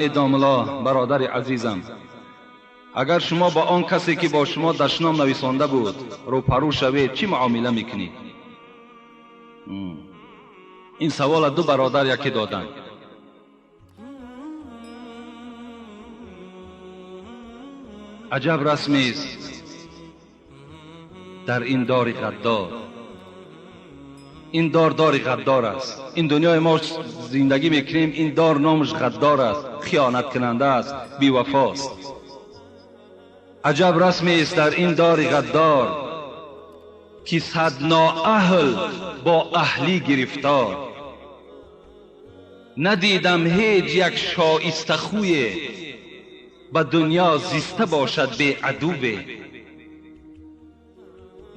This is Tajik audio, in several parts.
Эй домла, бародари азизам, агар шумо ба он касе ки бо шумо дашном нависонда буд рӯпарӯ шавед, чӣ муомила мекунед? Ин савола ду бародар яке доданд. Аҷаб расмест дар ин дори ғаддор. Ин дор дори ғаддор аст. Ин дунёи мо зиндагӣ мекунем, ин дор номаш ғаддор аст, хиёнаткунанда аст, бевафост. Аҷаб расмест дар ин дори ғаддор, ки сад ноаҳл бо аҳлӣ гирифтор. Надидам ҳеҷ як шоистахӯе ба дунё зиста бошад беадуве.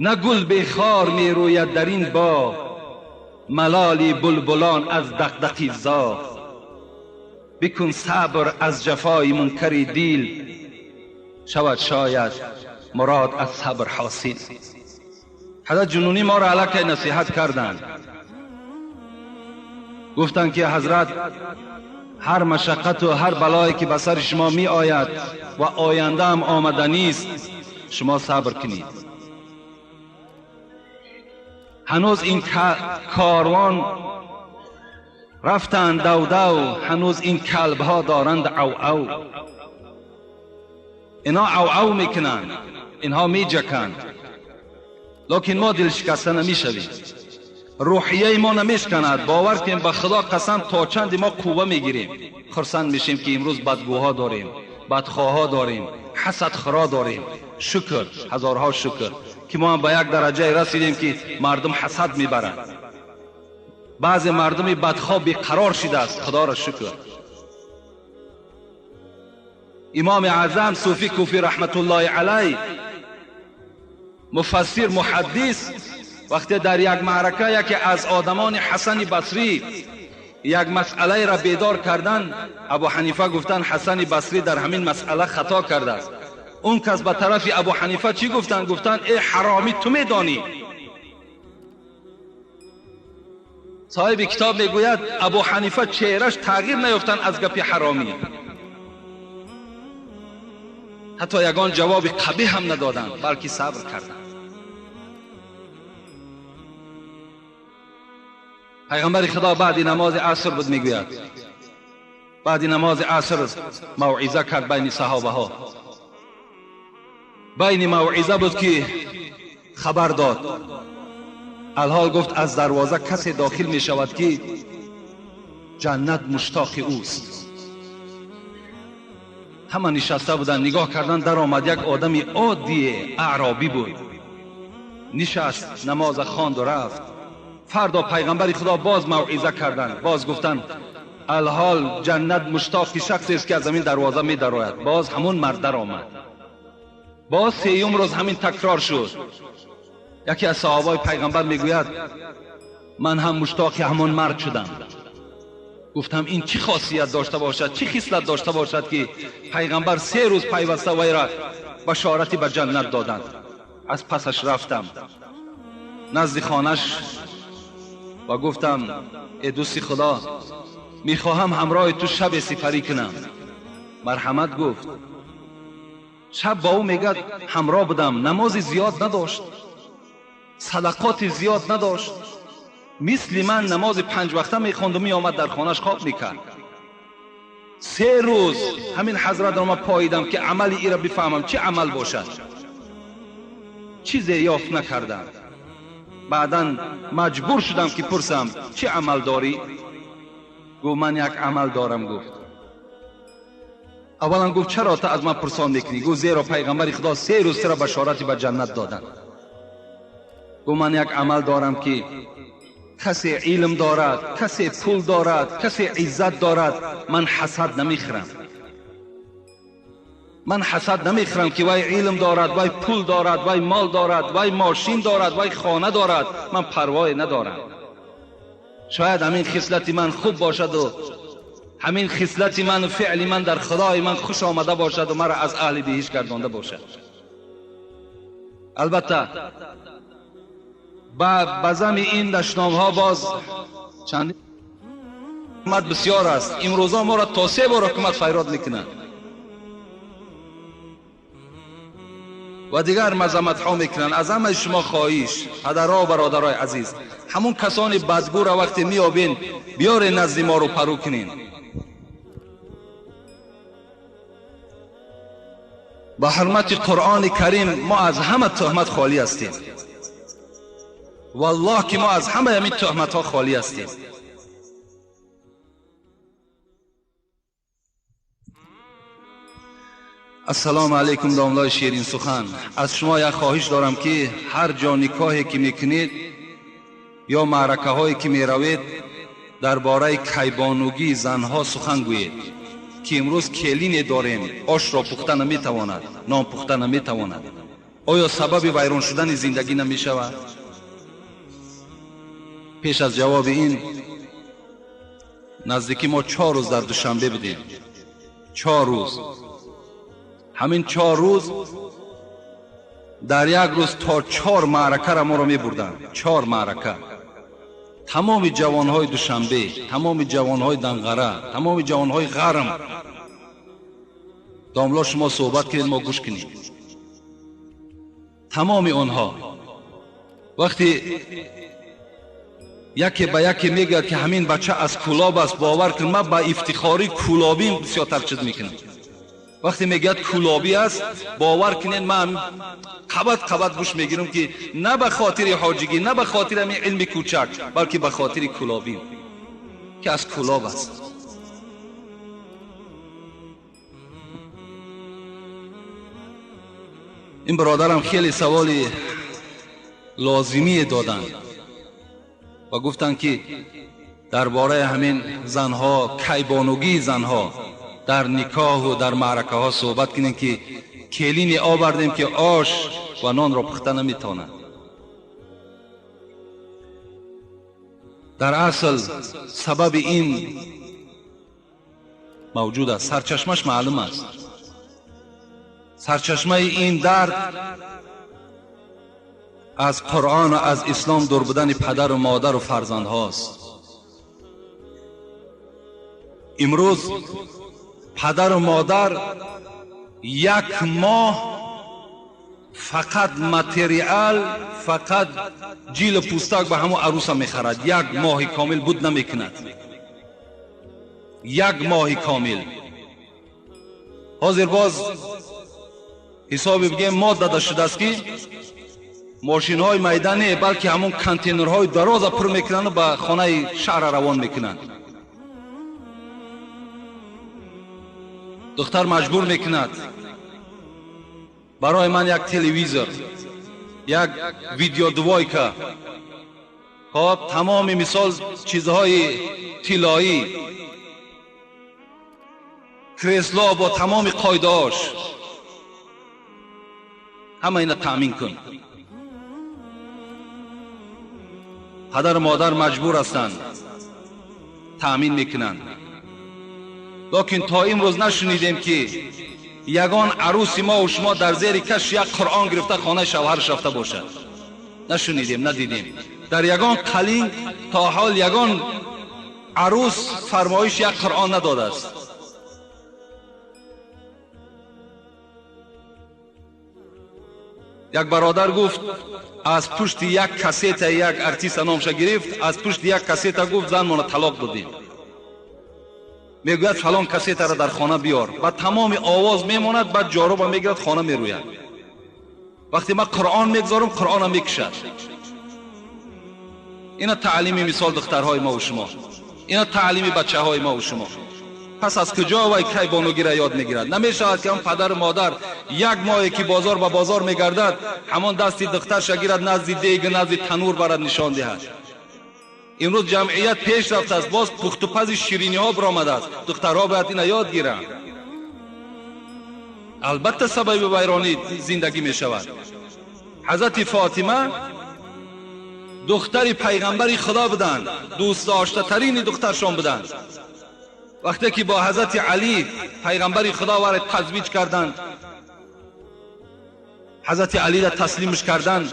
На гул бехор мерӯяд дар ин боғ, малоли булбулон аз дақдақи зоғ. Бикун сабр аз ҷафои мункари дил, шавад шояд мурод аз сабр ҳосил. Ҳазрат Ҷунунӣ моро аллакай насиҳат карданд. Гуфтанд ки ҳазрат, ҳар машаққату ҳар балое ки ба сари шумо меояд ва оянда ҳам омаданист, шумо сабр кунед. Ҳанӯз ин корвон рафтанд давдав, ҳанӯз ин калбҳо доранд ав-ав. Инҳо ав-ав мекунанд, инҳо меҷаканд, лекин мо дилшикаста намешавем. Рӯҳияи мо намешканад. Бовар кунем, ба Худо қасам, то чанде мо қувва мегирем, хурсанд мешем ки имрӯз бадгӯҳо дорем, бадхоҳҳо дорем, ҳасадхӯро дорем. Шукр, ҳазорҳо шукр ки мо ҳам ба як дараҷае расидем ки мардум ҳасад мебаранд. Баъзе мардуми бадхоҳ беқарор шидааст, Худоро шукр. Имоми Аъзам Суфӣ Куфӣ раҳматуллоҳи алайҳ, муфассир, муҳаддис, вақте дар як маърака яке аз одамони Ҳасани Басрӣ як масъалаеро бедор карданд, Абу Ҳанифа гуфтанд Ҳасани Басрӣ дар ҳамин масъала хато кардааст. Он кас ба тарафи Абу Ҳанифа чӣ гуфтанд? Гуфтанд э ҳаромӣ, ту медонӣ. Соҳиби китоб мегӯяд Абу Ҳанифа чеҳраш тағйир наёфтанд аз гапи ҳаромӣ, ҳатто ягон ҷавоби қабиҳ ҳам надоданд, балки сабр карданд. Пайғамбари Худо баъди намози аср буд, мегӯяд баъди намози аср мавъиза кард байни саҳобаҳо. Байни мавъиза буд ки хабар дод. Алҳол гуфт аз дарвоза касе дохил мешавад ки ҷаннат муштоқи ӯст. Ҳама нишаста буданд, нигоҳ карданд, даромад як одами оддие, аъробӣ буд. Нишаст, намоза хонду рафт. Фардо пайғамбари Худо боз мавъиза карданд, боз гуфтанд алҳол ҷаннат муштоқи шахсест ки аз ҳамин дарвоза медарояд. Боз ҳамон мард даромад. Боз сеюм рӯз ҳамин такрор шуд. Яке аз саҳобаи пайғамбар мегӯяд ман ҳам муштоқи ҳамон мард шудам. Гуфтам ин чӣ хосият дошта бошад, чӣ хислат дошта бошад ки пайғамбар се рӯз пайваста вайра башорати ба ҷаннат доданд. Аз пасаш рафтам назди хонаш ва гуфтам э дӯсти Худо, мехоҳам ҳамроҳи ту шабе сипарӣ кунам. Марҳамат гуфт. Шаб бо ӯ мегӯяд ҳамроҳ будам, намози зиёд надошт, садақоти зиёд надошт, мисли ман намози панҷвақта мехонду меомад дар хонаш хоб мекард. Се рӯз ҳамин ҳазратро ман поидам ки амали иро бифаҳмам чӣ амал бошад. Чизе ёфт накардам. Баъдан маҷбур шудам ки пурсам чӣ амал дорӣ? Гуфт ман як амал дорам. Гуфт аввалан гуфт чаро ту аз ман пурсон мекунӣ? Гуфт зеро пайғамбари Худо се рӯз туро башорати ба ҷаннат доданд. Гуфт ман як амал дорам ки касе илм дорад, касе пул дорад, касе иззат дорад, ман ҳасад намехӯрам. Ман ҳасад намехӯрам ки вай илм дорад, вай пул дорад, вай мол дорад, вай мошин дорад, вай хона дорад, ман парвое надорам. Шояд ҳамин хислати ман хуб бошаду ҳамин хислати ману феъли ман дар Худои ман хуш омада бошаду маро аз аҳли биҳишт гардонда бошад. Албатта ба зами ин дашномҳо боз чанд Ҳукумат бисёр аст. Имрӯза моро то се бор ҳукумат файрод мекунад ва дигар мазамматҳо мекунанд. Аз ҳамаи шумо хоҳиш, падарҳо ва бародарои азиз, ҳамун касони бадгӯра вақте меёбен, биёре назди мо рӯпарӯ кунен. Ба ҳурмати Қуръони Карим мо аз ҳама туҳмат холӣ ҳастем. Валлоҳ ки мо аз ҳамаи ҳамин туҳматҳо холӣ ҳастем. Ассалому алайкум, домлои ширин сухан. Аз шумо як хоҳиш дорам ки ҳар ҷо никоҳе ки мекунед ё маъракаҳое ки меравед, дар бораи кайбонугии занҳо сухан гӯед, ки имрӯз келине дорем, ошро пухта наметавонад, нон пухта наметавонад. Оё сабаби вайрон шудани зиндагӣ намешавад? Пеш аз ҷавоби ин, наздики мо 4 рӯз дар Душанбе будем. 4 рӯз. Ҳамин 4 рӯз дар як рӯз то 4 маъракаро моро мебурданд. 4 маърака. Тамоми ҷавонҳои Душанбе, тамоми ҷавонҳои Данғара, тамоми ҷавонҳои Ғарм. Домло шумо суҳбат кунед, мо гӯш кунем. Тамоми онҳо вақте яке ба яке мегӯяд ки ҳамин бача аз Кӯлоб аст, бовар кун, ман ба ифтихори кӯлобим бисёртар чиз мекунам. Вақте мегӯяд кӯлобӣ аст, бовар кунед, ман қабат қабат гӯш мегирам ки на ба хотири ҳоҷигӣ, на ба хотири ҳамин илми кӯчак, балки ба хотири кӯлобим ки аз Кӯлоб аст. Ин бародарам хеле саволи лозимие доданд ва гуфтанд ки дар бораи ҳамин занҳо, кайбонугии занҳо дар никоҳу дар маъракаҳо суҳбат кунем, ки келине овардем ки ош ва нонро пухта наметавонад. Дар асл сабаби ин мавҷуд аст, сарчашмаш маълум аст. Сарчашмаи ин дард аз Қуръон ва аз ислом дур будани падару модару фарзандҳост. Имрӯз падару модар як моҳ фақат материал, фақат ҷилу пӯстак ба ҳамон арӯса мехарад. Як моҳи комил буд намекунад. Як моҳи комил. Ҳозир боз ҳисоби бигем мод дада шудааст ки мошинҳои майда не, балки ҳамон контейнерҳои дароза пур мекунанд ба хонаи шаҳра равон мекунанд. Духтар маҷбур мекунад барои ман як телевизор, як видеодвойка, хоб тамоми мисол чизҳои тиллоӣ, кресло бо тамоми қоидаҳош, ҳама ина таъмин кун. Падару модар маҷбур ҳастанд, таъмин мекунанд. Лекин то имрӯз нашунидем ки ягон арӯси мо ва шумо дар зери каш як Қуръон гирифта хонаи шавҳараш рафта бошад. Нашунидем, надидем. Дар ягон қалинг то ҳол ягон арӯс фармоиш як Қуръон надодааст. Як бародар гуфт аз пушти як кассета як артиста номша гирифт, аз пушти як кассета гуфт занмона талоқ додем. Мегӯяд фалон кассетаро дар хона биёр. Ба тамоми овоз мемонад, баъд ҷоруба мегирад, хона мерӯяд. Вақте ман Қуръон мегузорам, Қуръонам мекушад. Ина таълими мисол духтарҳои мо ва шумо, ина таълими бачаҳои мо ва шумо. Пас аз куҷо вай кайбонугиро ёд мегирад? Намешавад ки он падару модар як моҳе ки бозор ба бозор мегардад, ҳамон дасти духтарша гирад, назди дег, назди танур барад, нишон диҳад. Имрӯз ҷамъият пеш рафтааст, боз пухтупази шириниҳо баромадааст. Духтарҳо бояд ина ёд гиранд. Албатта сабаби вайронии зиндагӣ мешавад. Ҳазрати Фотима духтари пайғамбари Худо буданд, дӯстдоштатарини духтаршон буданд. Вақте ки бо ҳазрати Алӣ пайғамбари Худо вара тазвиҷ карданд, ҳазрати Алиро таслимш карданд,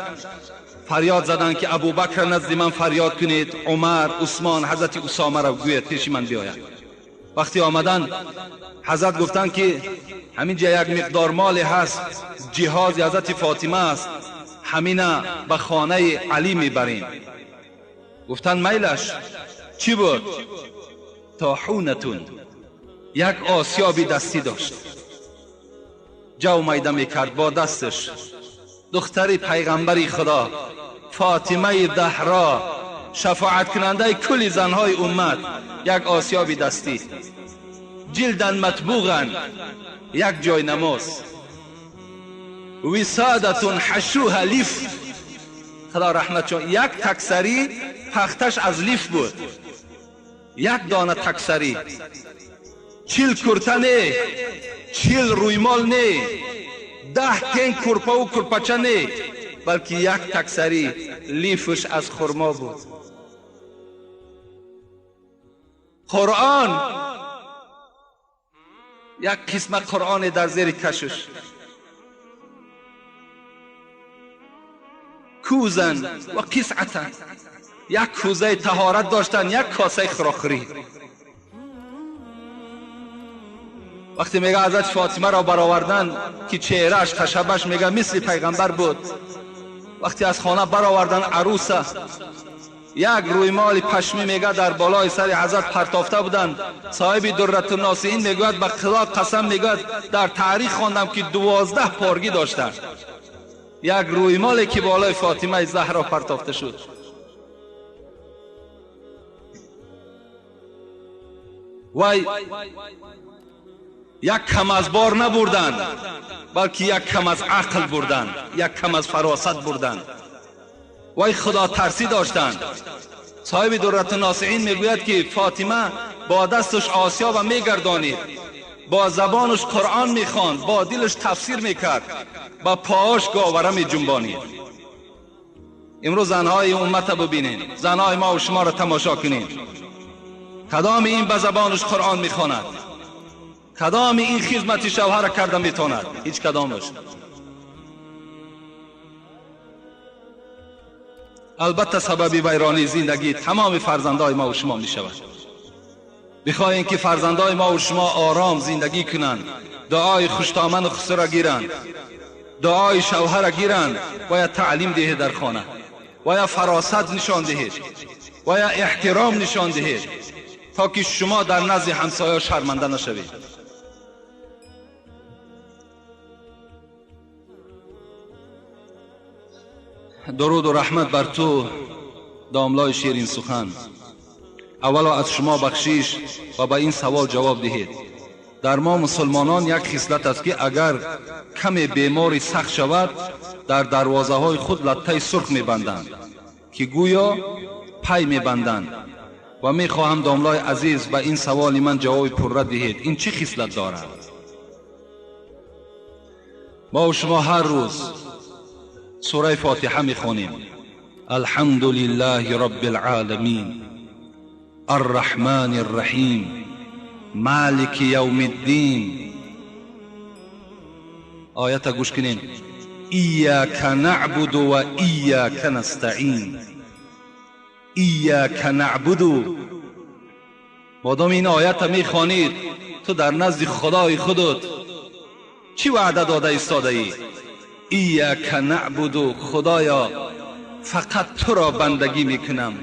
Фарёд заданд ки Абубакр назди ман фарёд кунед, Умар, Усмон, ҳазрати Усома ро гӯяд пеши ман биёяд. Вақте омаданд, ҳазрат гуфтанд ки ҳаминҷа як миқдор моле ҳаст, ҷиҳози ҳазрати Фотима аст, ҳамина ба хонаи Алӣ мебарем. Гуфтанд майлаш. Чӣ буд? Тоҳунатун, як осиёби дастӣ дошт, ҷав майда мекард бо дасташ. Духтари пайғамбари Худо Фотимаи Заҳро, шафоаткунандаи кулли занҳои уммат, як осиёби дастӣ, ҷилдан матбуған, як ҷой намоз, висодатун ҳашуҳа лиф, Худо раҳмат чун як таксарӣ пахташ аз лиф буд, як дона таксарӣ, 40 курта не, 40 рӯймол не, 10 тен курпаву курпача не, балки як таксарӣ лифш аз хурмо буд. Қуръон, як қисмат Қуръоне дар зери кашш, кӯзан ва қисъатан, як кӯзаи таҳорат доштан, як косаи хӯрокхӯрӣ. Вақте мега ҳазрати Фотимаро баровардан ки чеҳрааш хашабаш мега мисли пайғамбар буд, вақте аз хона баровардан арӯса, як рӯймоли пашмӣ мега дар болои сари ҳазрат партофта буданд. Соҳиби Дурратунносиин мегӯяд ба Худо қасам, мегӯяд дар таърих хондам ки 12 поргӣ доштанд. Як рӯймоле ки болои Фотимаи Заҳро партофта шуд. Вай як кам аз бор набурданд, балки як кам аз ақл бурданд, як кам аз фаросат бурданд. Вай худотарсӣ доштанд. Соҳиби Дурратунносиин мегӯяд ки Фотима бо дасташ осиёба мегардонид, бо забонаш Қуръон мехонд, бо дилаш тафсир мекард, ба поаш говара меҷунбонид. Имрӯз занҳои уммата бибинед, занҳои мо ва шуморо тамошо кунед. Кадоми ин ба забонаш Қуръон мехонад? Кадоми ин хизмати шавҳара карда метавонад? Ҳеҷ кадомаш. Албатта сабаби вайронии зиндагӣ тамоми фарзандои мо ва шумо мешавад. Бихоҳем ки фарзандои мо ва шумо ором зиндагӣ кунанд, дуои хуштоману хусура гиранд, дуои шавҳара гиранд, бояд таълим диҳед дар хона, бояд фаросат нишон диҳед, бояд эҳтиром нишон диҳед, то ки шумо дар назди ҳамсоя шарманда нашавед. Дуруду раҳмат бар ту, домлои ширинсухан. Аввало аз шумо бахшиш ва ба ин савол ҷавоб диҳед. Дар мо мусулмонон як хислат аст ки агар каме бемори сахт шавад, дар дарвозаҳои худ латтаи сурх мебанданд, ки гӯё пай мебанданд. Ва мехоҳам домлои азиз ба ин саволи ман ҷавоби пурра диҳед. Ин чӣ хислат дорад? Мо шумо ҳар рӯз сураи Фотиҳа мехонем. Алҳамду лиллаҳи роббил оламин, арраҳмани рраҳим, малики явмиддин. Оята гӯш кунем. Ияка наъбуду ва ияка настаин. Ияка наъбуду. Модоми ин оята мехонид, ту дар назди Худои худут чӣ ваъда дода истодаӣ? Ияка наъбуду, Худоё фақат туро бандагӣ мекунам.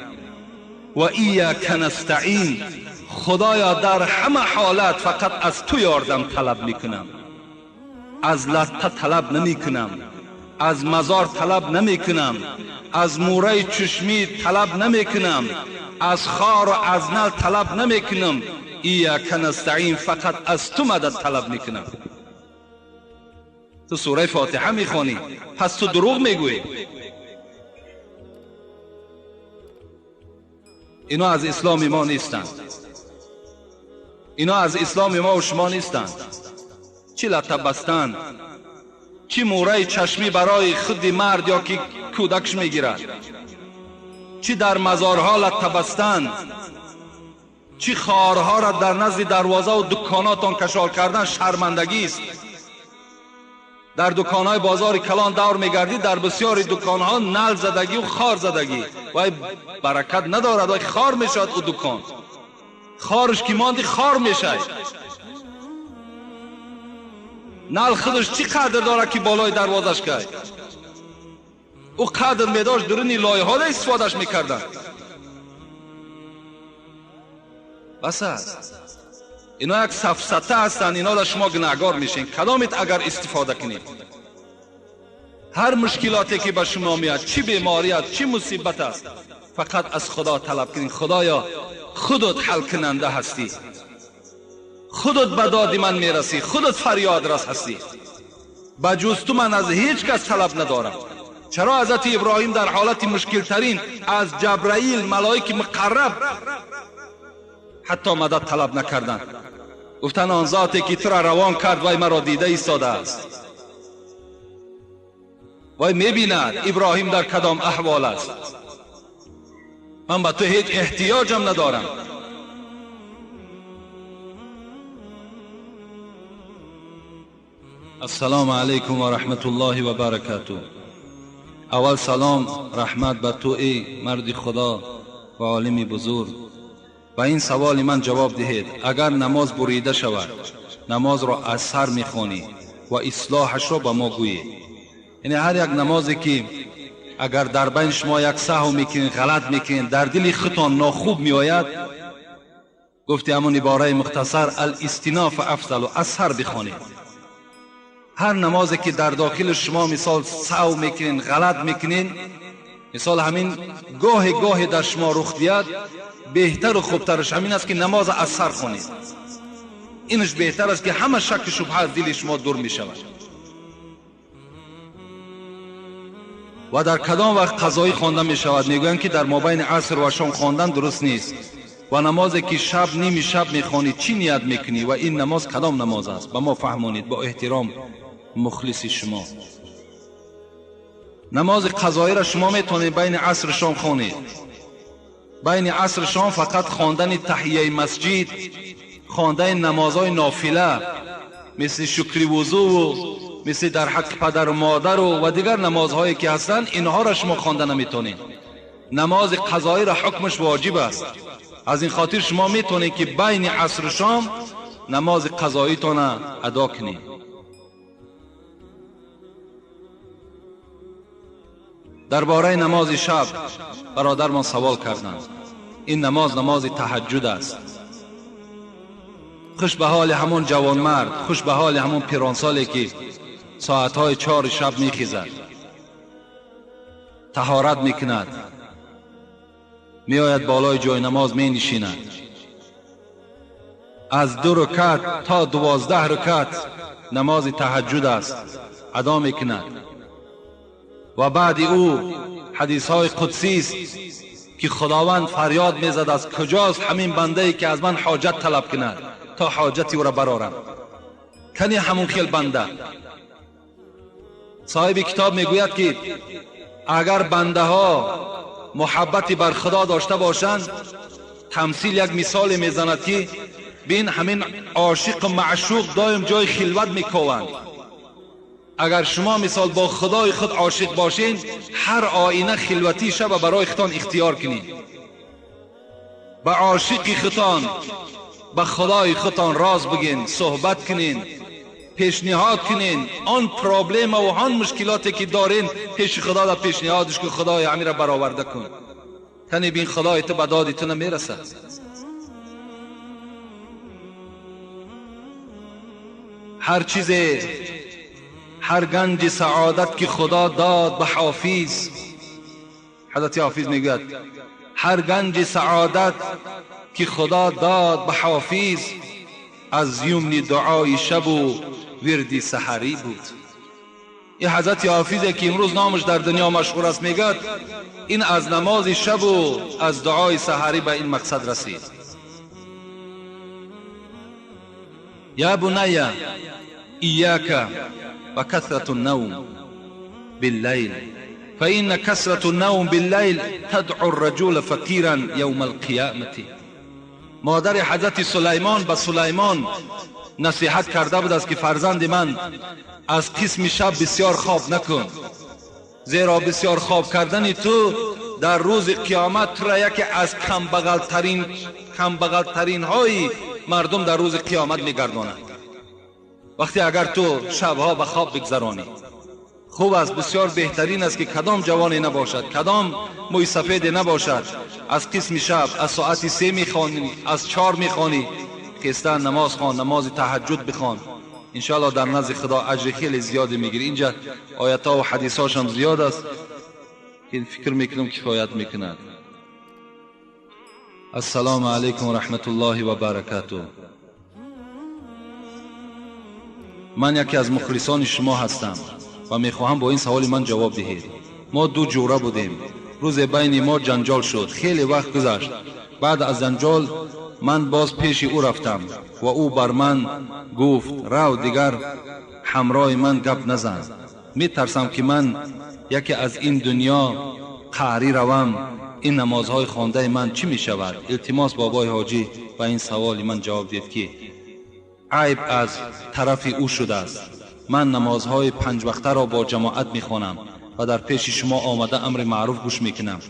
Ва ияка настаин, Худоё дар ҳама ҳолат фақат аз ту ёрдам талаб мекунам. Аз латта талаб намекунам, аз мазор талаб намекунам, аз мураи чашмӣ талаб намекунам, аз хору аз нал талаб намекунам. Ияка настаин, фақат аз ту мадад талаб мекунам. Ту сураи Фотиҳа мехонӣ, пас ту дурӯғ мегӯӣ. Ино аз исломи мо нестанд. Ино аз исломи мо ва шумо нестанд. Чӣ латта бастан, чӣ мураи чашмӣ барои худи мард ё ки кӯдакш мегирад, чӣ дар мазорҳо латта бастан, чӣ хорҳоро дар назди дарвозаву дукконотон кашол кардан шармандагист. Дар дуконҳои бозори калон давр мегардӣ, дар бисёри дуконҳо нал задагӣ ва хор задагӣ. Вай баракат надорад, вай хор мешавад ӯ дукон. Хорш ки монди хор мешавад. Нал худаш чӣ қадр дорад ки болои дарвозаш кай? Ӯ қадр медошт, дуруни лоиҳа истифодаш мекарданд. Бас аст. Ино як сафсата ҳастанд, ино дар шумо гунаҳгор мешин. Кадомит агар истифода кунед. Ҳар мушкилоте ки ба шумо меяд, чӣ беморӣ аст, чӣ мусибат аст, фақат аз Худо талаб кунед. Худоё, худат ҳалкунанда ҳастӣ, худат ба доди ман мерасӣ, худат фарёдрас ҳастӣ. Ба ҷуз ту ман аз ҳеҷ кас талаб надорам. Чаро ҳазрати Иброҳим дар ҳолати мушкилтарин аз Ҷабраил, малоики муқарраб, ҳатто мадад талаб накарданд? Гуфтанд он зоте ки тура равон кард, вай маро дида истодааст, вай мебинад Иброҳим дар кадом аҳвол аст. Ман ба ту ҳеҷ эҳтиёҷам надорам. Ассалому алайкум ва раҳматуллоҳи ва баракатуҳ. Аввал салом раҳмат ба ту эй марди Худо ва олими бузург. Ба ин саволи ман ҷавоб диҳед. Агар намоз бурида шавад, намозро аз сар мехонӣ ва ислоҳашро ба мо гӯед. Яъне ҳар як намозе ки агар дар байни шумо як саҳв мекунед, ғалат мекунед, дар дили худтон нохуб меояд, гуфти ҳамон ибораи мухтасар алистиноф афзалу, аз сар бихонед. Ҳар намозе ки дар дохили шумо мисол саҳв мекунед, ғалат мекунед, мисол ҳамин гоҳе гоҳе дар шумо рух диҳад, беҳтару хубтараш ҳамин аст ки намоз аз сар хонед. Инаш беҳтар аст ки ҳама шакку шубҳа аз дили шумо дур мешавад. Ва дар кадом вақт қазоӣ хонда мешавад? Мегӯянд ки дар мобайни аср ва шом хондан дуруст нест. Ва намозе ки шаб ними шаб мехонӣ, чӣ ният мекунӣ? Ва ин намоз кадом намоз аст? Ба мо фаҳмонед бо эҳтиром, мухлиси шумо. Намози қазоиро шумо метавонед байни аср шом хонед. Байни аср шом фақат хондани таҳияи масҷид, хондани намозҳои нофила мисли шукри вузӯ, мисли дар ҳаққи падару модару ва дигар намозҳое ки ҳастанд, инҳоро шумо хонда наметавонед. Намози қазоиро ҳукмаш воҷиб аст. Аз ин хотир шумо метавонед ки байни асру шом намози қазоитонро адо кунед. Дар бораи намози шаб бародармон савол карданд. Ин намоз намози таҳаҷҷуд аст. Хуш ба ҳоли ҳамон ҷавонмард, хуш ба ҳоли ҳамон пиронсоле ки соатҳои 4 шаб мехезад, таҳорат мекунад, меояд болои ҷои намоз менишинад, аз 2 рукат то 12 рукат намози таҳаҷҷуд аст адо мекунад. Ва баъди ӯ ҳадисҳои қудсист ки Худованд фарёд мезад: аз куҷост ҳамин бандае ки аз ман ҳоҷат талаб кунад то ҳоҷати ӯро барорам? Кани ҳамон хел банда. Соҳиби китоб мегӯяд ки агар бандаҳо муҳаббати бар Худо дошта бошанд, тамсил як мисоле мезанад ки бин ҳамин ошиқу маъшуқ доим ҷои хилват мекованд. Агар шумо мисол бо Худои худ ошиқ бошед, ҳар оина хилватии шаба барои худтон ихтиёр кунед. Ба ошиқи худтон, ба Худои худтон роз бигин, суҳбат кунед, пешниҳод кунед. Он проблема ва он мушкилоте ки дорен, пеши Худо да пешниҳодш ки Худои ҳамира бароварда кун. Тани бин Худои ту ба доди ту намерасад. Ҳар чизе, ҳар ганҷи саодат ки Худо дод ба Ҳофиз, ҳазрати Ҳофиз мегӯяд: ҳар ганҷи саодат ки Худо дод ба Ҳофиз, аз юмни дуои шабу вирди саҳарӣ буд. Ин ҳазрати Ҳофизе ки имрӯз номаш дар дунё машҳур аст, мегӯяд ин аз намози шабу аз дуои саҳарӣ ба ин мақсад расид. Я буная, ияка ва касрату навм биллайл, фаинна касрату навм биллайл тадъу рраҷула фақиран явма алқиёмати. Модари ҳазрати Сулаймон ба Сулаймон насиҳат карда будаст ки фарзанди ман аз қисми шаб бисёр хоб накун, зеро бисёр хоб кардани ту дар рӯзи қиёмат тура яке аз камбағалтаринҳои мардум дар рӯзи қиёмат мегардонад. Вақте агар ту шабҳо ба хоб бигзаронӣ, хуб аст, бисёр беҳтарин аст ки кадом ҷавоне набошад, кадом мӯйсафеде набошад, аз қисми шаб аз соати 3 мехонӣ, аз 4 мехонӣ, хеста намоз хон, намози таҳаҷҷуд бихон, иншоаллоҳ дар назди Худо аҷри хеле зиёде мегирӣ. Инҷа оятҳо ва ҳадисҳошам зиёд аст ки фикр мекунам кифоят мекунад. Ассалому алайкум ва раҳматуллоҳи ва баракатуҳ. Ман яке аз мухлисони шумо ҳастам ва мехоҳам бо ин саволи ман ҷавоб диҳед. Мо ду ҷура будем. Рӯзе байни мо ҷанҷол шуд. Хеле вақт гузашт. Баъд аз ҷанҷол ман боз пеши ӯ рафтам ва ӯ бар ман гуфт: рав, дигар ҳамроҳи ман гап назан. Метарсам ки ман яке аз ин дунё қаҳрӣ равам. Ин намозҳои хондаи ман чӣ мешавад? Илтимос бобои ҳоҷӣ ба ин саволи ман ҷавоб диҳед ки айб аз тарафи ӯ шудааст. Ман намозҳои панҷвақтаро бо ҷамоат мехонам ва дар пеши шумо омада амри маъруф гӯш мекунам.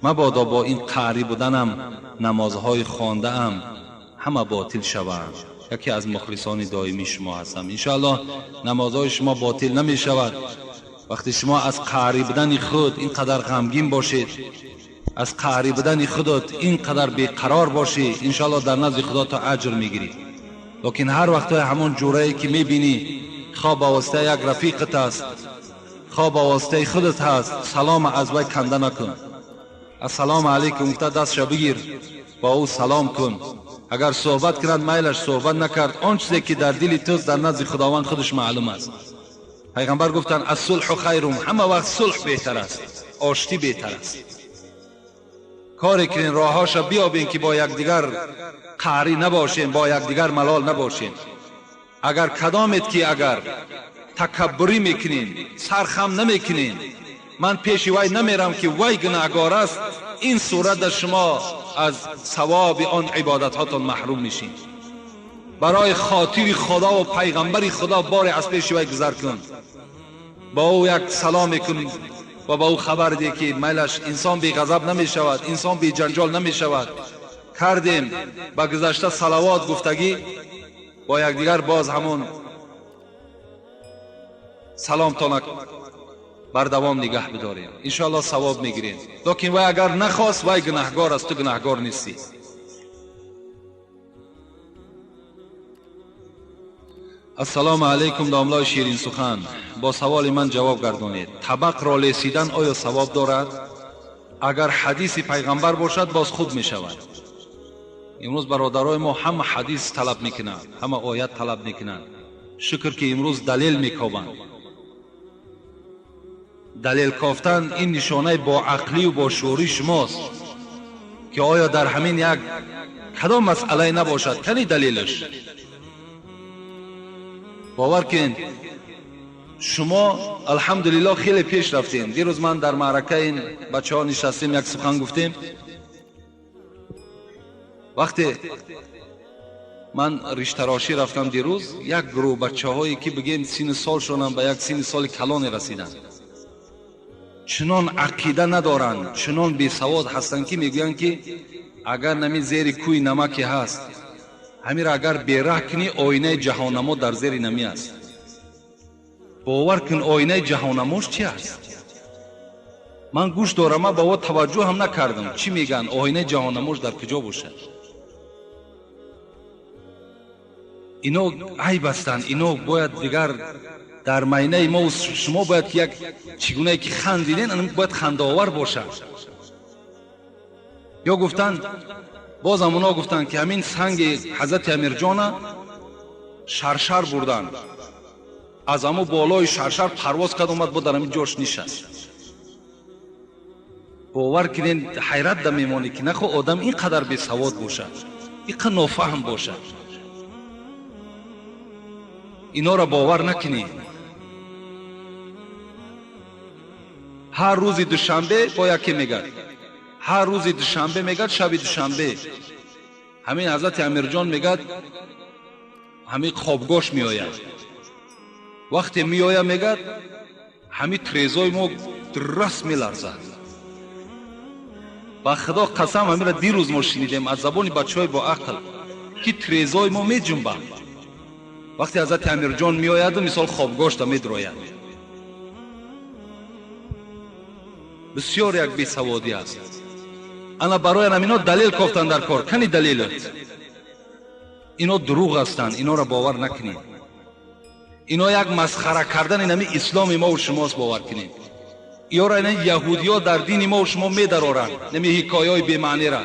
Мабодо бо ин қаҳрӣ буданам намозҳои хондаам ҳама ботил шаванд. Яке аз мухлисони доимии шумо ҳастам. Иншоаллоҳ намозҳои шумо ботил намешавад. Вақте шумо аз қаҳрӣ будани худ ин қадар ғамгин бошед, аз қаҳрӣ будани худат ин қадар беқарор бошӣ, иншоаллоҳ дар назди Худо то аҷр мегирӣ. Лекин ҳар вақтҳои ҳамон ҷурае ки мебинӣ, хоҳ ба воситаи як рафиқат аст, хоҳ ба воситаи худат ҳаст, салом аз вай канда накун. Ассалому алайкум гуфта дастша бигир, бо ӯ салом кун. Агар суҳбат кунад майлаш, суҳбат накард, он чизе ки дар дили туст дар назди Худованд худаш маълум аст. Пайғамбар гуфтанд: ассулҳу хайрум, ҳама вақт сулҳ беҳтар аст, оштӣ беҳтар аст. Коре кунен, роҳҳоша биёбем ки бо якдигар қаҳрӣ набошем, бо якдигар малол набошем. Агар кадомед ки агар такаббурӣ мекунем, сархам намекунем, ман пеши вай намерам ки вай гунаҳгор аст, ин сурат дар шумо аз савоби он ибодатҳотон маҳрум мешин. Барои хотири Худо ва пайғамбари Худо боре аз пеши вай гузар кун, бо ӯ як салом кун ва ба ӯ хабар деҳ ки майлаш, инсон беғазаб намешавад, инсон беҷанҷол намешавад. Кардем ба гузашта салавот гуфтагӣ, бо якдигар боз ҳамон саломтона бардавом нигаҳ бидорем, иншоаллоҳ савоб мегирем. Лекин вай агар нахост, вай гунаҳгор аст, ту гунаҳгор нестӣ. Ассалому алайкум домлои ширинсухан. Бо саволи ман ҷавоб гардонед. Табақро лесидан оё савоб дорад? Агар ҳадиси пайғамбар бошад, боз хуб мешавад. Имрӯз бародарои мо ҳама ҳадис талаб мекунанд, ҳама оят талаб мекунанд. Шукр ки имрӯз далел мекобанд. Далел кофтан ин нишонаи боақлию бошӯрии шумост ки оё дар ҳамин як кадом масъалае набошад, кани далелаш. Бовар кунед, шумо алҳамдулиллоҳ хеле пеш рафтем. Дирӯз ман дар маъракаи ин бачаҳо нишастем, як сухан гуфтем. Вақте ман риштарошӣ рафтам дирӯз, як гурӯҳ бачаҳое ки бигем синну солшонам ба як синни соли калоне расиданд, чунон ақида надоранд, чунон бесавод ҳастанд ки мегӯянд ки агар нами зери кӯи намаке ҳаст, ҳамира агар бераҳ кунӣ, оинаи ҷаҳоннамо дар зери намӣ аст. Бовар кун, оинаи ҷаҳоннамош чи аст? Ман гӯш дорам, ман ба о таваҷҷӯҳ ҳам накардам. Чӣ мегӯянд? Оинаи ҷаҳоннамош дар куҷо бошад? Ино айб ҳастанд, ино бояд дигар дар майнаи мо шумо бояд ки як чӣ гунае ки хандиден, бояд хандаовар бошад. Ё гуфтанд, бозам оно гуфтанд ки ҳамин санги ҳазрати Амирҷона шаршар бурданд, аз ҳамо болои шаршар парвоз кард, омад бо дар ҳамин ҷош нишаст. Бовар кунед, ҳайрат да мемонӣ ки нахо одам ин қадар бесавод бошад, ин қадар нофаҳм бошад. Инора бовар накунӣ. Ҳар рӯзи душанбе бо яке мегӯяд, ҳар рӯзи душанбе мегӯяд, шаби душанбе ҳамин ҳазрати Амирҷон мегӯяд, Ҳамин хобгоҳш меояд. Вақте меояд, мегӯяд, ҳамин трезои мо раст меларзад. Ба Худо қасам, ҳаминро дирӯз мо шунидем аз забони бачаҳои бо ақл, ки трезои мо меҷунбад вақте ҳазрати Амирҷон меояду мисол хобгоҳшда медрояд. Бисёр як бесаводӣ аст. Ана барои ҳамино далел кофтан дар кор. Кани далелот? Ино дурӯғ ҳастанд, инора бовар накунед. Ино як масхара кардани нами исломи мову шумост, бовар кунед. Иёра ина яҳудиё дар дини мову шумо медароранд нами ҳикояҳои бемаънира,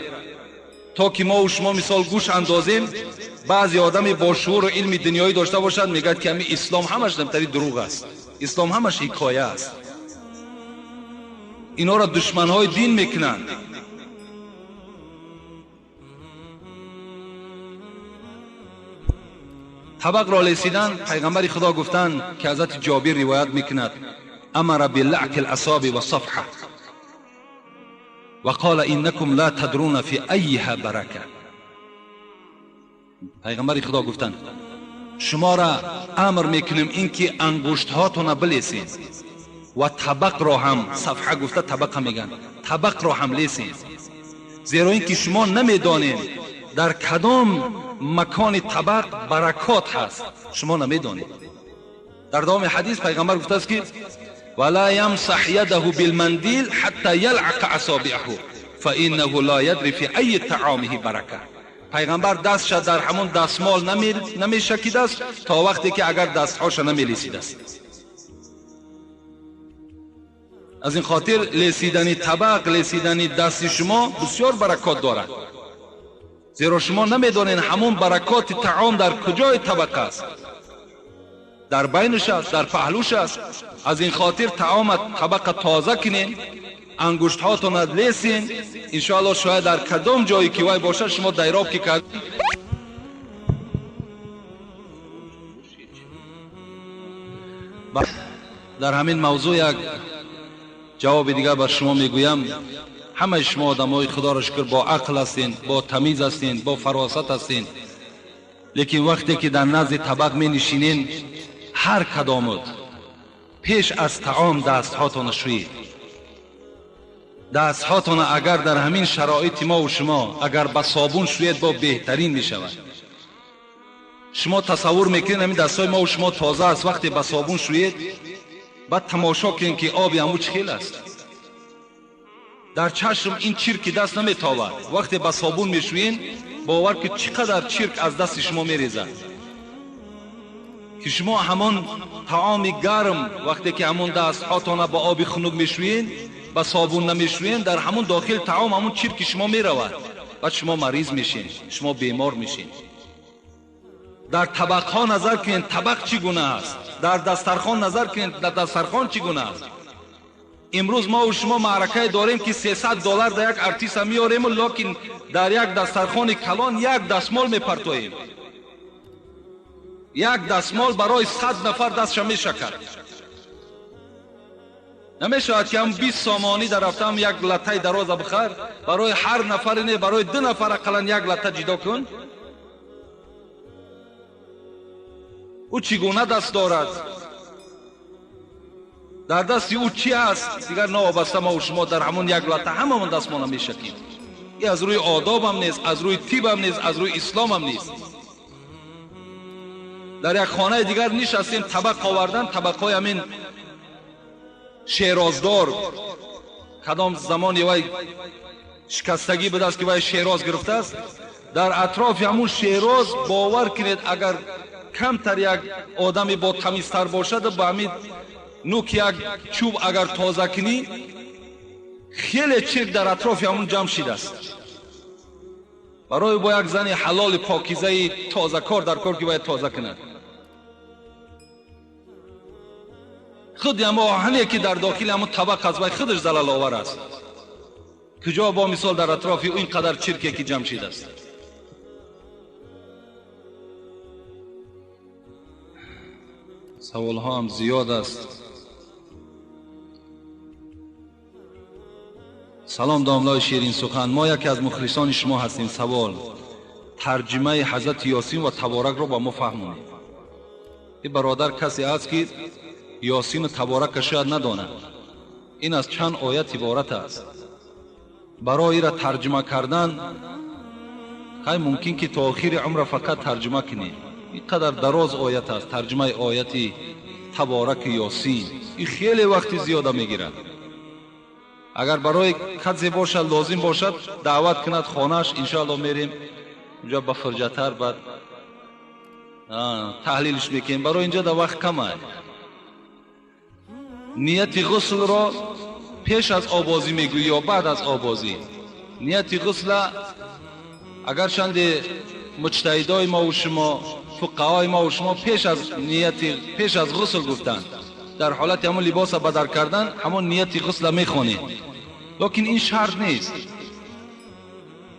то ки мову шумо мисол гӯш андозем. Баъзе одами бо шууру илми дунёӣ дошта бошад, мегӯяд, ки ҳами ислом ҳамаш намтари дурӯғ аст, ислом ҳамаш ҳикоя аст. Инора душманҳои дин мекунанд. Табақро лесидан, пайғамбари Худо гуфтанд, ки ҳазрати Ҷобир ривоят мекунад: амара билаки ласоби ва сафҳа ва қала иннакум ла тадруна фи айиҳа барака. Пайғамбари Худо гуфтанд, шуморо амр мекунем ин ки ангуштҳотона билесед ва табақро ҳам, сафҳа гуфта табақа мегӯянд, табақро ҳам лесед, зеро ин ки шумо намедонед дар кадом макони табақ баракот ҳаст, шумо намедонед. Дар давоми ҳадис пайғамбар гуфтааст, ки вала ямсаҳ ядаҳу билмандил ҳатта ялъақа асобиаҳу фаиннаҳу ла ядри фи айи таомиҳи барака. Пайғамбар дастша дар ҳамон дастмол намешакидааст то вақте ки агар дастҳоша намелесидааст. Аз ин хотир лесидани табақ, лесидани дасти шумо бисёр баракот дорад, зеро шумо намедонед ҳамон баракоти таом дар куҷои табақ аст, дар байнаш аст, дар паҳлӯш аст. Аз ин хотир таома табақа тоза кунед, ангуштҳотонро лесен, иншоалло шояд дар кадом ҷое ки вай бошад, шумо дайроб ки кард. Дар ҳамин мавзӯъ як ҷавоби дигар бар шумо мегӯям. Ҳамаи шумо одамҳои Худоро шукр бо ақл ҳастен, бо тамиз ҳастен, бо фаросат ҳастен, лекин вақте ки дар назди табақ менишинен, ҳар кадомут пеш аз таом дастҳотонро шӯед. Дастҳотонро агар дар ҳамин шароити мову шумо агар ба собун шӯед, бо беҳтарин мешавад. Шумо тасаввур мекунед, ҳамин дастҳои мову шумо тоза аст, вақте ба собун шӯед, баъд тамошо кунед, ки оби ҳаму чӣ хел аст. Дар чашм ин чирки даст наметобад. Вақте ба собун мешӯен, бовар ки чӣ қадар чирк аз дасти шумо мерезад, ки шумо ҳамон таоми гарм, вақте ки ҳамон дастҳотона ба оби хунук мешӯен, ба собун намешӯен, дар ҳамон дохил таом ҳамон чирки шумо меравад, баъд шумо мариз мешен, шумо бемор мешен. Дар табақҳо назар кунед, табақ чӣ гуна аст, дар дастархон назар кунед, дар дастархон чӣ гуна аст. Имрӯз мову шумо маъракае дорем, ки $300 дар як артиста меорему, лекин дар як дастархони калон як дастмол мепартоем. Як дастмол барои 100 нафар дастша мешакад. Намешавад ки ҳам 20 сомонӣ дар рафтаам як латтаи дароза бихар, барои ҳар нафаре не, барои 2 нафар ақаллан як латта ҷидо кун. Ӯ чӣ гуна даст дорад? Дар дасти ӯ чӣ ҳаст? Дигар новобаста мову шумо дар ҳамон як латта ҳамамон дастмона мешакем. И аз рӯи одобам нест, аз рӯи тибам нест, аз рӯи исломам нест. Дар як хонаи дигар нишастем, табақ овардан, табақҳои ҳамин шероздор, кадом замони вай шикастагӣ будааст, ки вай шероз гирифтааст. Дар атрофи ҳамун шероз, бовар кунед, агар камтар як одаме бо тамизтар бошад, ба ҳамин нук як чӯб агар тоза кунӣ, хеле чирк дар атрофи ҳамун ҷамъ шидааст. Барои бо як зани ҳалоли покизаи тозакор дар кор, ки бояд тоза кунад. Худи ҳамо оҳане ки дар дохили ҳамун табақ аст, вай худаш залаловар аст. Куҷо бо мисол дар атрофи ӯ ин қадар чирке ки ҷамъ шидааст. Саволҳо ҳам зиёд аст. Салом, домлои ширин сухан, мо яке аз мухлисони шумо ҳастем. Савол: Тарҷимаи Ҳазрати Ёсин ва Таборакро ба мо фаҳмонед. Ин бародар касе аст, ки Ёсину Таборакка шояд надонад. Ин аз чанд оят иборат аст. Барои ира тарҷима кардан хай мумкин ки то охири умра фақат тарҷима кунед. Ин қадар дароз оят аст, тарҷимаи ояти Табораки Ёсин. Ин хеле вақти зиёда мегирад. Агар барои касе бошад, лозим бошад, даъват кунад хонааш, иншоалло мерем унҷа, ба фурҷатар баъд таҳлилш мекунем. Барои инҷа да вақт кам аст. Нияти ғуслро пеш аз обозӣ мегӯӣ ё баъд аз обозӣ? Нияти ғусла агарчанде муҷтаҳидои мову шумо, фуқаҳои мову шумо пеш аз нияти, пеш аз ғусл гуфтанд, дар ҳолати ҳамон либоса бадар кардан ҳамон нияти ғусла мехонед, лекин ин шарт нест.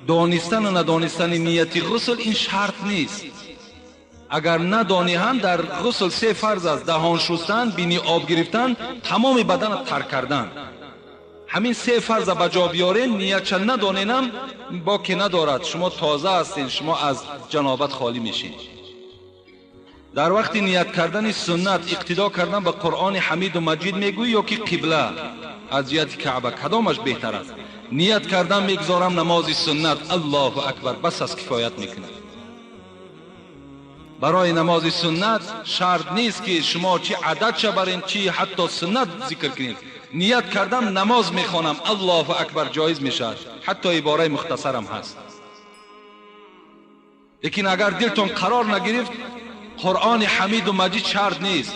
Донистану надонистани нияти ғусл ин шарт нест. Агар надонӣ ҳам, дар ғусл се фарз аст: даҳон шустан, бини об гирифтан, тамоми бадана тар кардан. Ҳамин се фарза ба ҷо биёрен, ниятша надоненам боке надорад. Шумо тоза ҳастед, шумо аз ҷанобат холӣ мешед. Дар вақти ният кардани суннат иқтидо кардан ба Қуръони Ҳамиду Маҷид мегӯӣ ё ки қибла аз ҷиҳати Каъба, кадомаш беҳтар аст? Ният кардан мегузорам намози суннат, Аллоҳу акбар, бас аст, кифоят мекунад. Барои намози суннат шарт нест, ки шумо чи ададша барен, чи ҳатто суннат зикр кунед. Ният кардам, намоз мехонам, Аллоҳу акбар, ҷоиз мешавад, ҳатто ибораи мухтасарам ҳаст. Лекин агар дилтон қарор нагирифт, Қуръони Ҳамиду Маҷид шарт нест.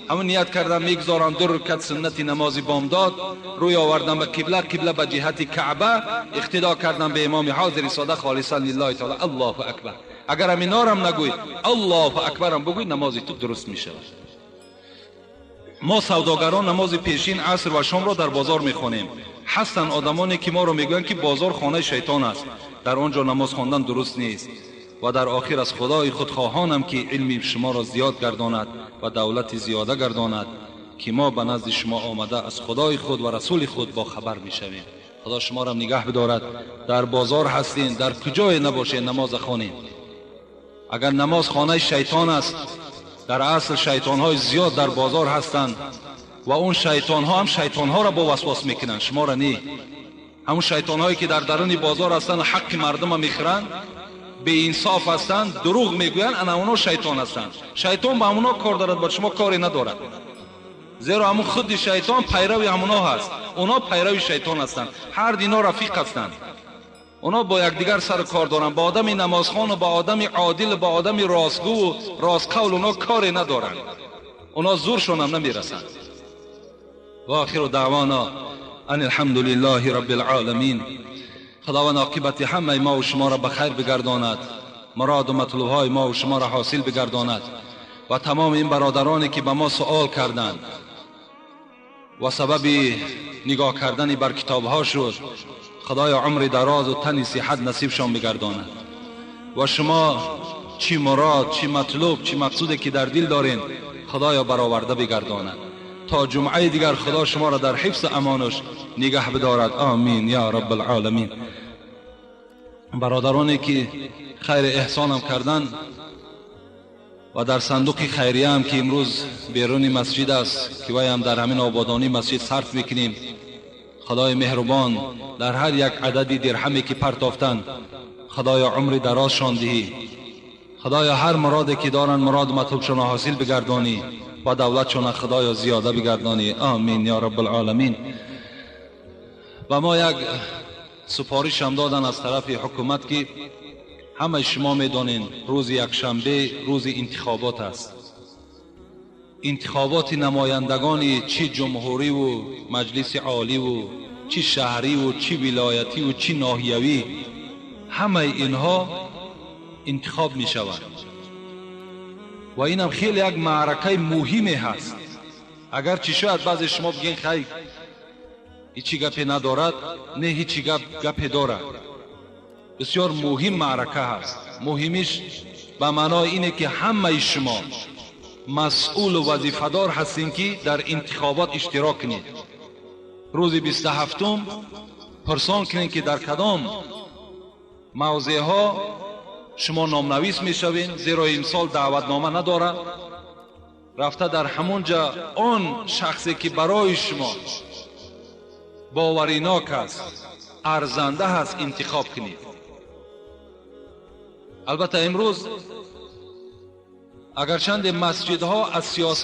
Ҳамон ният кардам, мегузорам ду рукат суннати намози бомдод, рӯй овардам ба қибла, қибла ба ҷиҳати Каъба, иқтидо кардам ба имоми ҳозири сода, холисан лиллаҳи таола, Аллоҳу акбар. Агар ҳаминорам нагӯй, Аллоҳу акбарам бигӯй, намози ту дуруст мешавад. Мо савдогарон намози пешин, аср ва шомро дар бозор мехонем. Ҳастанд одамоне, ки моро мегӯянд, ки бозор хонаи шайтон аст, дар он ҷо намоз хондан дуруст нест. Ва дар охир аз Худои худ хоҳонам, ки илми шуморо зиёд гардонад ва давлати зиёда гардонад, ки мо ба назди шумо омада аз Худои худ ва расули худ бохабар мешавем. Худо шуморо нигаҳ бидорад. Дар бозор ҳастем, дар куҷое набошед, намоза хонем. Агар намоз хонаи шайтон аст, дар асл шайтонҳои зиёд дар бозор ҳастанд ва он шайтонҳо ҳам шайтонҳоро бо васвос мекунанд, шуморо не. Ҳамун шайтонҳое, ки дар даруни бозор ҳастанд, ҳаққи мардума мехӯранд, беинсоф ҳастанд, дурӯғ мегӯянд, ана онҳо шайтон ҳастанд. Шайтон ба ҳамонҳо кор дорад, ба шумо коре надорад, зеро ҳамун худи шайтон пайрави ҳамонҳо ҳаст, онҳо пайрави шайтон ҳастанд, ҳар дино рафиқ ҳастанд, онҳо бо якдигар сару кор доранд. Ба одами намозхону ба одами одил, ба одами ростгӯву ростқавл онҳо коре надоранд, онҳо зуршонам намерасанд. Ва охиру даъвона ан алҳамду лиллаҳи рабби лоламин. Худованд оқибати ҳамаи мо шуморо ба хайр бигардонад, муроду матлубҳои мо шуморо ҳосил бигардонад ва тамоми ин бародароне, ки ба мо суол карданд ва сабаби нигоҳ кардани бар китобҳо шуд, Худоё, умри дарозу тани сиҳат насибшон бигардонад ва шумо чӣ мурод, чӣ матлуб, чӣ мақсуде, ки дар дил дорен, Худоё, бароварда бигардонад. То ҷумъаи дигар Худо шуморо дар ҳифзу амонаш нигаҳ бидорад. Омин ё раббалъоламин. Бародароне, ки хайри эҳсонам карданд ва дар сандуқи хайрияам, ки имрӯз беруни масҷид аст, ки вайам дар ҳамин ободонии масҷид сарф мекунем, Худои меҳрубон, дар ҳар як адади дирҳаме, ки партофтанд, Худоё, умри дарозшон диҳӣ. Худоё, ҳар муроде, ки доранд, муроду матлубшонро ҳосил бигардонӣ ва давлатшона, Худоё, зиёда бигардонӣ. Омин ё раббалъоламин. Ба мо як супоришам доданд аз тарафи ҳукумат, ки ҳамаи шумо медонед, рӯзи якшанбе рӯзи интихобот аст. Интихоботи намояндагони чӣ ҷумҳуриву маҷлиси оливу чӣ шаҳриву чӣ вилоятиву чӣ ноҳиявӣ, ҳамаи инҳо интихоб мешаванд ва инам хеле як маъракаи муҳиме ҳаст. Агарчи шояд баъзе шумо бигӯен, хай, ҳичи гапе надорад. Не, ҳичи гап гапе дорад. Бисёр муҳим маърака ҳаст. Муҳимиш ба маънои ине, ки ҳамаи шумо масъулу вазифадор ҳастем, ки дар интихобот иштирок кунед. Рӯзи 27-ум пурсон кунед, ки дар кадом мавзеъҳо. Шумо номнавис мешавед, зеро имсол даъватнома надорад. Рафта дар ҳамон ҷа он шахсе ки барои шумо боваринок аст, арзанда ҳаст, интихоб кунед. Албатта, имрӯз агарчанде масҷидҳо аз сиёсат